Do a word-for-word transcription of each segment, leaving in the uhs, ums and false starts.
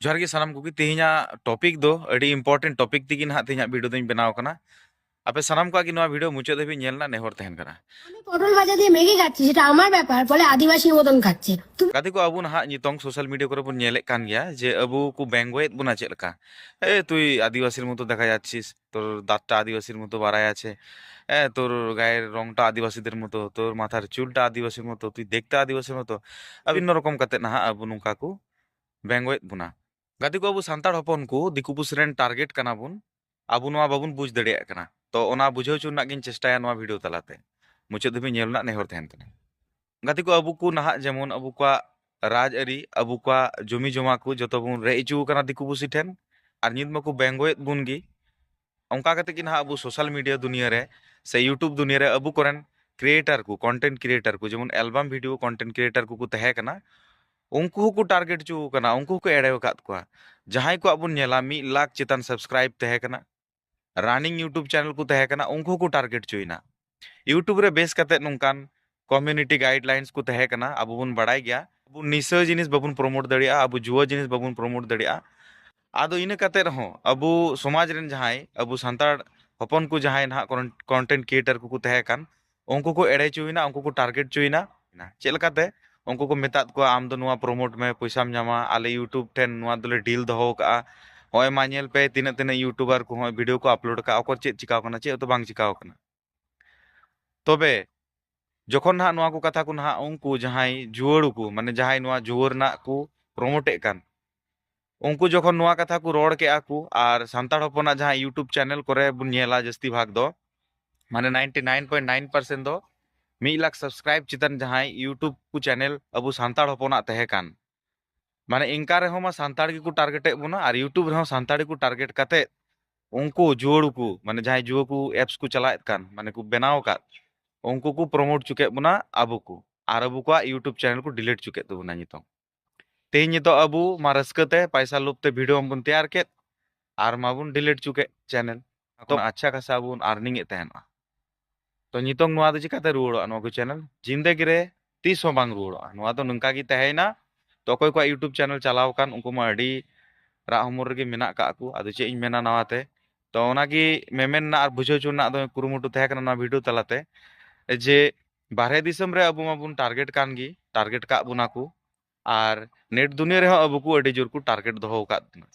ᱡᱚᱦᱟᱨ ᱜᱮ ᱥᱟᱱᱟᱢ ᱠᱚᱜᱮ᱾ ᱛᱮᱦᱮᱧᱟᱜ ᱴᱚᱯᱤᱠ ᱫᱚ ᱟᱹᱰᱤ ᱤᱢᱯᱚᱨᱴᱮᱱᱴ ᱴᱚᱯᱤᱠ ᱛᱮᱜᱮ ᱱᱟᱦᱟᱜ ᱛᱮᱦᱮᱧᱟᱜ ᱵᱷᱤᱰᱤᱭᱳ ᱫᱚᱧ ᱵᱮᱱᱟᱣ ᱠᱟᱱᱟ᱾ ᱟᱯᱮ ᱥᱟᱱᱟᱢ ᱠᱚᱣᱟᱜ ᱜᱮ ᱱᱚᱣᱟ ᱵᱷᱤᱰᱤᱭᱳ ᱢᱩᱪᱟᱹᱫ ᱫᱷᱟᱹᱵᱤᱡ ᱧᱮᱞ ᱨᱮᱱᱟᱜ ᱱᱮᱦᱚᱨ ᱛᱟᱦᱮᱱ ᱠᱟᱱᱟ᱾ আমি পটল ভাজা দিয়ে ম্যাগি খাচ্ছি, সেটা আমার ব্যাপার, বলে আদিবাসীর মতন খাচ্ছে। তুমি ᱜᱟᱛᱮ ᱠᱚ, ᱟᱵᱚ ᱱᱟᱦᱟᱜ ᱱᱤᱛᱚᱝ ᱥᱳᱥᱟᱞ ᱢᱤᱰᱤᱭᱟ ᱠᱚᱨᱮ ᱵᱚᱱ ᱧᱮᱞᱮᱫ ᱠᱟᱱ ᱜᱮᱭᱟ ᱡᱮ ᱟᱵᱚ ᱠᱚ ᱵᱮᱝᱜᱚᱭᱮᱫ ᱵᱚᱱᱟ᱾ ᱪᱮᱫ ᱞᱮᱠᱟ, ᱮ ᱛᱩᱭ ᱟᱹᱫᱤᱵᱟᱹᱥᱤᱨ ᱢᱚᱛᱚ ᱫᱮᱠᱷᱟ ᱡᱟᱪᱪᱷᱤᱥ, ᱛᱳᱨ দাঁতটা আদিবাসীর মতো বাড়ায় আছে, এ তোর গায়ের রংটা আদিবাসীদের মতো, তোর মাথার চুলটা আদিবাসীর মতো, তুই দেখতে আদিবাসীর মতো, বিভিন্ন রকম ᱠᱟᱛᱮ ᱱᱟᱦᱟᱜ ᱟᱵᱚ ᱱᱚᱝᱠᱟ ᱠᱚ ᱵᱮᱝᱜᱚᱭᱮᱫ ᱵᱚᱱᱟ᱾ ᱜᱟᱛᱮ ᱠᱚ, ᱟᱵᱚ ᱥᱟᱱᱛᱟᱲ ᱦᱚᱯᱚᱱ ᱠᱚ ᱫᱤᱠᱩ ᱯᱩᱥᱤ ᱨᱮᱱ ᱴᱟᱨᱜᱮᱴ ᱠᱟᱱᱟ ᱵᱚᱱ, ᱟᱵᱚ ᱱᱚᱣᱟ ᱵᱟᱵᱚᱱ ᱵᱩᱡᱽ ᱫᱟᱲᱮᱭᱟᱜ ᱠᱟᱱᱟ᱾ ᱛᱚ ᱚᱱᱟ ᱵᱩᱡᱷᱟᱹᱣ ᱦᱚᱪᱚ ᱨᱮᱱᱟᱜ ᱜᱤᱧ ᱪᱮᱥᱴᱟᱭᱟ ᱱᱚᱣᱟ ᱵᱷᱤᱰᱤᱭᱳ ᱛᱟᱞᱟᱛᱮ᱾ ᱢᱩᱪᱟᱹᱫ ᱫᱷᱟᱹᱵᱤᱡ ᱧᱮᱞ ᱨᱮᱱᱟᱜ ᱱᱮᱦᱚᱨ ᱛᱟᱦᱮᱱ ᱠᱟᱱᱟ᱾ ᱜᱟᱛᱮ ᱠᱚ, ᱟᱵᱚ ᱠᱚ ᱱᱟᱦᱟᱜ ᱡᱮᱢᱚᱱ ᱟᱵᱚ ᱠᱚᱣᱟᱜ ᱨᱟᱡᱽ ᱟᱹᱨᱤ, ᱟᱵᱚ ᱠᱚᱣᱟᱜ ᱡᱚᱢᱤ ᱡᱚᱢᱟ ᱠᱚ ᱡᱚᱛᱚ ᱵᱚᱱ ᱨᱮᱡ ᱦᱚᱪᱚ ᱟᱠᱟᱱᱟ ᱫᱤᱠᱩ ᱯᱩᱥᱤ ᱴᱷᱮᱱ, ᱟᱨ ᱱᱤᱛ ᱢᱟᱠᱚ ᱵᱮᱝᱜᱚᱭᱮᱫ ᱵᱚᱱ ᱜᱮ᱾ ᱚᱱᱠᱟ ᱠᱟᱛᱮ ᱜᱮ ᱱᱟᱦᱟᱜ ᱟᱵᱚ ᱥᱳᱥᱟᱞ ᱢᱤᱰᱤᱭᱟ ᱫᱩᱱᱤᱭᱟᱹ ᱨᱮ ᱥᱮ ᱤᱭᱩᱴᱩᱵᱽ ᱫᱩᱱᱤᱭᱟᱹ ᱨᱮ ᱟᱵᱚ ᱠᱚᱨᱮᱱ ᱠᱨᱤᱭᱮᱴᱟᱨ ᱠᱚ, ᱠᱚᱱᱴᱮᱱᱴ ᱠᱨᱤᱭᱮᱴᱟᱨ ᱠᱚ, ᱡᱮᱢᱚᱱ ᱮᱞᱵᱟᱢ ᱵᱷᱤᱰᱤᱭᱳ ᱠᱚᱱᱴᱮᱱᱴ ᱠᱨᱤᱭᱮᱴᱟᱨ ᱠᱚᱠᱚ ᱛᱟᱦᱮᱸ ᱠᱟᱱᱟ, ᱩᱱᱠᱩ ᱦᱚᱸᱠᱚ ᱴᱟᱨᱜᱮᱴ ᱦᱚᱪᱚ ᱟᱠᱟᱱᱟ, ᱩᱱᱠᱩ ᱦᱚᱸᱠᱚ ᱮᱲᱮ ᱟᱠᱟᱫ ᱠᱚᱣᱟ᱾ ᱡᱟᱦᱟᱸᱭ ᱠᱚᱣᱟᱜ ᱵᱚᱱ ᱧᱮᱞᱟ ᱢᱤᱫ ᱞᱟᱠᱷ ᱪᱮᱛᱟᱱ ᱥᱟᱵᱥᱠᱨᱟᱭᱤᱵ ᱛᱟᱦᱮᱸ ᱠᱟᱱᱟ, ᱨᱟᱱᱤᱝ ᱭᱩᱴᱩᱵᱽ ᱪᱮᱱᱮᱞ ᱠᱚ ᱛᱟᱦᱮᱸ ᱠᱟᱱᱟ, ᱩᱱᱠᱩ ᱦᱚᱸᱠᱚ ᱴᱟᱨᱜᱮᱴ ᱦᱚᱪᱚᱭᱮᱱᱟ᱾ ᱭᱩᱴᱩᱵᱽ ᱨᱮ ᱵᱮᱥ ᱠᱟᱛᱮ ᱱᱚᱝᱠᱟᱱ ᱠᱚᱢᱭᱩᱱᱤᱴᱤ ᱜᱟᱭᱤᱰᱞᱟᱭᱤᱱᱥ ᱠᱚ ᱛᱟᱦᱮᱸ ᱠᱟᱱᱟ, ᱟᱵᱚ ᱵᱚᱱ ᱵᱟᱲᱟᱭ ᱜᱮᱭᱟ, ᱟᱵᱚ ᱱᱤᱥᱟᱹ ᱡᱤᱱᱤᱥ ᱵᱟᱵᱚᱱ ᱯᱨᱚᱢᱳᱴ ᱫᱟᱲᱮᱭᱟᱜᱼᱟ, ᱟᱵᱚ ᱡᱩᱣᱟᱹ ᱡᱤᱱᱤᱥ ᱵᱟᱵᱚᱱ ᱯᱨᱚᱢᱳᱴ ᱫᱟᱲᱮᱭᱟᱜᱼᱟ᱾ ᱟᱫᱚ ᱤᱱᱟᱹ ᱠᱟᱛᱮ ᱨᱮᱦᱚᱸ ᱟᱵᱚ ᱥᱚᱢᱟᱡᱽ ᱨᱮᱱ ᱡᱟᱦᱟᱸᱭ, ᱟᱵᱚ ᱥᱟᱱᱛᱟᱲ ᱦᱚᱯᱚᱱ ᱠᱚ ᱡᱟᱦᱟᱸᱭ ᱱᱟᱦᱟᱜ ᱠᱚᱱᱴᱮᱱᱴ ᱠᱨᱤᱭᱮᱴᱟᱨ ᱠᱚᱠᱚ ᱛᱟᱦᱮᱸ ᱠᱟᱱ, ᱩᱱᱠᱩ ᱠᱚ ᱮᱲᱮ ᱦᱚᱪᱚᱭᱮᱱᱟ, ᱩᱱᱠᱩ ᱠᱚ ᱴᱟᱨᱜᱮᱴ ᱦᱚᱪᱚᱭᱮᱱᱟ᱾ ᱪᱮᱫ ᱞᱮᱠᱟᱛᱮ? ᱩᱱᱠᱩ ᱠᱚ ᱢᱮᱛᱟᱫ ᱠᱚᱣᱟ, "ᱟᱢ ᱫᱚ ᱱᱚᱣᱟ ᱯᱨᱚᱢᱳᱴ ᱢᱮ, ᱯᱚᱭᱥᱟᱢ ᱧᱟᱢᱟ, ᱟᱞᱮ ᱭᱩᱴᱩᱵᱽ ᱴᱷᱮᱱ ᱱᱚᱣᱟ ᱫᱚᱞᱮ ᱰᱤᱞ ᱫᱚᱦᱚ ᱟᱠᱟᱫᱼᱟ, ᱱᱚᱜᱼᱚᱭ ᱢᱟ ᱧᱮᱞ ᱯᱮ ᱛᱤᱱᱟᱹᱜ ᱛᱤᱱᱟᱹᱜ ᱭᱩᱴᱩᱵᱟᱨ ᱠᱚ ᱦᱚᱸᱜᱼᱚᱭ ᱵᱷᱤᱰᱤᱭᱳ ᱠᱚ ᱟᱯᱞᱳᱰ ᱟᱠᱟᱫᱼᱟ, ᱚᱠᱚᱭ ᱪᱮᱫ ᱪᱤᱠᱟᱣ ᱠᱟᱱᱟ?" ᱪᱮᱫ ᱦᱚᱸᱛᱚ ᱵᱟᱝ ᱪᱤᱠᱟᱣ ᱠᱟᱱᱟ᱾ ᱛᱚᱵᱮ ᱡᱚᱠᱷᱚᱱ ᱱᱟᱦᱟᱜ ᱱᱚᱣᱟ ᱠᱚ ᱠᱟᱛᱷᱟ ᱠᱚ ᱱᱟᱦᱟᱜ ᱩᱱᱠᱩ ᱡᱟᱦᱟᱸᱭ ᱡᱩᱣᱟᱹᱲ ᱠᱚ, ᱢᱟᱱᱮ ᱡᱟᱦᱟᱸᱭ ᱱᱚᱣᱟ ᱡᱩᱣᱟᱹ ᱨᱮᱱᱟᱜ ᱠᱚ ᱯᱨᱚᱢᱳᱴᱮᱫ ᱠᱟᱱ, ᱩᱱᱠᱩ ᱡᱚᱠᱷᱚᱱ ᱱᱚᱣᱟ ᱠᱟᱛᱷᱟ ᱠᱚ ᱨᱚᱲ ᱠᱮᱜᱼᱟ ᱠᱚ, ᱟᱨ ᱥᱟᱱᱛᱟᱲ ᱦᱚᱯᱚᱱᱟᱜ ᱡᱟᱦᱟᱸ ᱭᱩᱴᱩᱵᱽ ᱪᱮᱱᱮᱞ ᱠᱚᱨᱮ ᱵᱚᱱ ᱧᱮᱞᱟ ᱡᱟᱹᱥᱛᱤ ᱵᱷᱟᱜᱽ ᱫᱚ, ᱢᱟᱱᱮ ninety nine point nine percent ᱫᱚ ᱢᱤᱫ ᱞᱟᱠᱷ ᱥᱟᱵᱥᱠᱨᱟᱭᱤᱵ ᱪᱮᱛᱟᱱ ᱡᱟᱦᱟᱸᱭ ᱭᱩᱴᱩᱵᱽ ᱠᱚ ᱪᱮᱱᱮᱞ ᱟᱵᱚ ᱥᱟᱱᱛᱟᱲ ᱦᱚᱯᱚᱱᱟᱜ ᱛᱟᱦᱮᱸ ᱠᱟᱱ, ᱢᱟᱱᱮ ᱤᱱᱠᱟ ᱨᱮᱦᱚᱸ ᱢᱟ ᱥᱟᱱᱛᱟᱲ ᱜᱮᱠᱚ ᱴᱟᱨᱜᱮᱴᱮᱫ ᱵᱚᱱᱟ, ᱟᱨ ᱭᱩᱴᱩᱵᱽ ᱨᱮᱦᱚᱸ ᱥᱟᱱᱛᱟᱲ ᱜᱮᱠᱚ ᱴᱟᱨᱜᱮᱴ ᱠᱟᱛᱮ ᱩᱱᱠᱩ ᱡᱩᱣᱟᱹᱲ ᱠᱚ, ᱢᱟᱱᱮ ᱡᱟᱦᱟᱸᱭ ᱡᱩᱣᱟᱹ ᱠᱚ ᱮᱯᱥ ᱠᱚ ᱪᱟᱞᱟᱣᱮᱫ ᱠᱟᱱ, ᱢᱟᱱᱮ ᱠᱚ ᱵᱮᱱᱟᱣ ᱟᱠᱟᱫ, ᱩᱱᱠᱩ ᱠᱚ ᱯᱨᱚᱢᱳᱴ ᱦᱚᱪᱚ ᱠᱮᱫ ᱵᱚᱱᱟ ᱟᱵᱚ ᱠᱚ, ᱟᱨ ᱟᱵᱚ ᱠᱚᱣᱟᱜ ᱭᱩᱴᱩᱵᱽ ᱪᱮᱱᱮᱞ ᱠᱚ ᱰᱤᱞᱤᱴ ᱦᱚᱪᱚ ᱠᱮᱫ ᱛᱟᱵᱚᱱᱟ ᱱᱤᱛᱚᱝ᱾ ᱛᱮᱦᱮᱧ ᱱᱤᱛᱚᱜ ᱟᱵᱚ ᱢᱟ ᱨᱟᱹᱥᱠᱟᱹ ᱛᱮ ᱯᱟᱭᱥᱟ ᱞᱳᱵᱷ ᱛᱮ ᱵᱷᱤᱰᱤᱭᱳ ᱵᱚᱱ ᱛᱮᱭᱟᱨ ᱠᱮᱫ, ᱟᱨ ᱢᱟᱵᱚᱱ ᱰᱤᱞᱤᱴ ᱦᱚᱪᱚ ᱠᱮᱫ ᱪᱮᱱᱮᱞ᱾ ᱛᱚ ᱟᱪᱪᱷᱟ ᱠᱷᱟᱥᱟ ᱵᱚᱱ ᱟᱨᱱᱤᱝ ᱮᱫ ᱛᱟᱦᱮᱱᱚᱜᱼᱟ᱾ ᱛᱚ ᱱᱤᱛᱚᱝ ᱱᱚᱣᱟ ᱫᱚ ᱪᱤᱠᱟᱛᱮ ᱨᱩᱣᱟᱹᱲᱚᱜᱼᱟ? ᱱᱚᱣᱟ ᱠᱚ ᱪᱮᱱᱮᱞ ᱡᱤᱱᱫᱮᱜᱤ ᱨᱮ ᱛᱤᱥ ᱦᱚᱸ ᱵᱟᱝ ᱨᱩᱣᱟᱹᱲᱚᱜᱼᱟ᱾ ᱱᱚᱣᱟ ᱫᱚ ᱱᱚᱝᱠᱟ ᱜᱮ ᱛᱟᱦᱮᱸᱭᱮᱱᱟ᱾ ᱛᱚ ᱚᱠᱚᱭ ᱠᱚᱣᱟᱜ YouTube ᱪᱮᱱᱮᱞ ᱪᱟᱞᱟᱣ ᱟᱠᱟᱱ, ᱩᱱᱠᱩ ᱢᱟ ᱟᱹᱰᱤ ᱨᱟᱜ ᱦᱚᱢᱚᱨ ᱨᱮᱜᱮ ᱢᱮᱱᱟᱜ ᱠᱟᱜ ᱠᱚ᱾ ᱟᱫᱚ ᱪᱮᱫ ᱤᱧ ᱢᱮᱱᱟ ᱱᱟᱣᱟ ᱛᱮ, ᱛᱚ ᱚᱱᱟᱜᱮ ᱢᱮᱢᱮᱱ ᱨᱮᱱᱟᱜ ᱟᱨ ᱵᱩᱡᱷᱟᱹᱣ ᱦᱚᱪᱚ ᱨᱮᱱᱟᱜ ᱫᱚ ᱠᱩᱨᱩᱢᱩᱴᱩ ᱛᱟᱦᱮᱸ ᱠᱟᱱᱟ ᱱᱚᱣᱟ ᱵᱷᱤᱰᱤᱭᱳ ᱛᱟᱞᱟᱛᱮ, ᱡᱮ ᱵᱟᱨᱦᱮ ᱫᱤᱥᱚᱢ ᱨᱮ ᱟᱵᱚ ᱢᱟᱵᱚᱱ ᱴᱟᱨᱜᱮᱴ ᱠᱟᱱ ᱜᱮ, ᱴᱟᱨᱜᱮᱴ ᱠᱟᱜ ᱵᱚᱱᱟ ᱠᱚ, ᱟᱨ ᱱᱮᱴ ᱫᱩᱱᱤᱭᱟᱹ ᱨᱮᱦᱚᱸ ᱟᱵᱚ ᱠᱚ ᱟᱹᱰᱤ ᱡᱳᱨ ᱠᱚ ᱴᱟᱨᱜᱮᱴ ᱫᱚᱦᱚ ᱟᱠᱟᱫ ᱵᱚᱱᱟ᱾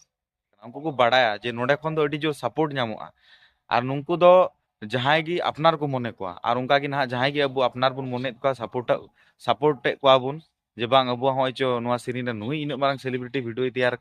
ᱩᱱᱠᱩ ᱠᱚ ᱵᱟᱲᱟᱭᱟ ᱡᱮ ᱱᱚᱰᱮ ᱠᱷᱚᱱ ᱫᱚ ᱟᱹᱰᱤ ᱡᱳᱨ ᱥᱟᱯᱳᱨᱴ ᱧᱟᱢᱚᱜᱼᱟ᱾ ᱟᱨ ᱱᱩᱠᱩ ᱫᱚ ᱡᱟᱦᱟᱸᱭ ᱜᱮ ᱟᱯᱱᱟᱨ ᱠᱚ ᱢᱚᱱᱮ ᱠᱚᱣᱟ, ᱟᱨ ᱚᱱᱠᱟ ᱜᱮ ᱱᱟᱦᱟᱜ ᱡᱟᱦᱟᱸᱭ ᱜᱮ ᱟᱵᱚ ᱟᱯᱱᱟᱨ ᱵᱚᱱ ᱢᱚᱱᱮᱭᱮᱫ ᱠᱚᱣᱟ, ᱥᱟᱯᱳᱨᱴ, ᱥᱟᱯᱳᱨᱴ ᱮᱫ ᱠᱚᱣᱟ ᱵᱚᱱ, ᱡᱮ ᱵᱟᱝ ᱟᱵᱚᱣᱟᱜ ᱦᱚᱸᱜᱼᱚᱭ ᱪᱚ ᱱᱚᱣᱟ ᱥᱮᱨᱮᱧ ᱨᱮ ᱱᱩᱭ ᱤᱱᱟᱹᱜ ᱢᱟᱨᱟᱝ ᱥᱮᱞᱤᱵᱨᱤᱴᱤ ᱵᱷᱤᱰᱤᱭᱳᱭ ᱛᱮᱭᱟᱨ